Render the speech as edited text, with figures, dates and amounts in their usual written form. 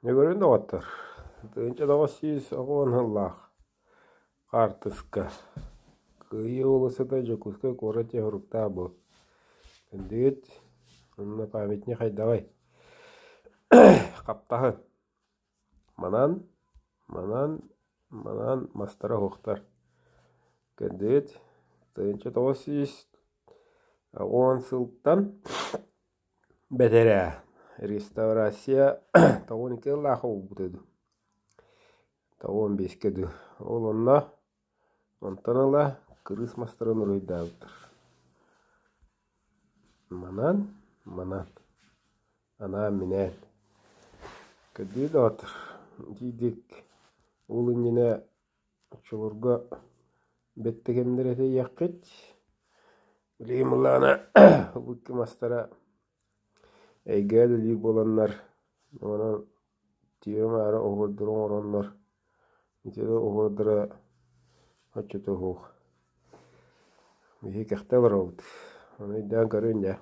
Дьөгүөрүн доҕоттор, 1990 сыллаах хаартыска Кыайыы уулуссата Дьокуускай куорат дьоһуруктаах буол. Күндүгүт, онно памятник хайдаҕый? Хаптаһын. Манан, манан, манан мастара оһохтор. Күндүгүт, 1990 сылтан Бэтэрээ реставрация 92 сыллаахха буолбута дуу, 95-кэ дуу. Ол онно онтон ыла кырыыс мастарын уруһуйдаабыттар. Манан, манан, анаан-минээн. Кырдьык доҕоттор, итиитик ол иннинэ оччолорго бэттэ кэмнэр этийиэххит. Билигин былаана икки мастара эйгэ үлэлиир буоланнар, онон тиэрэ-маары оһуордары оҥороннор, ити оһуордара оччото суох. Биһиги кэхтэ олоробут, ону өйдөөн көрүҥ дьэ.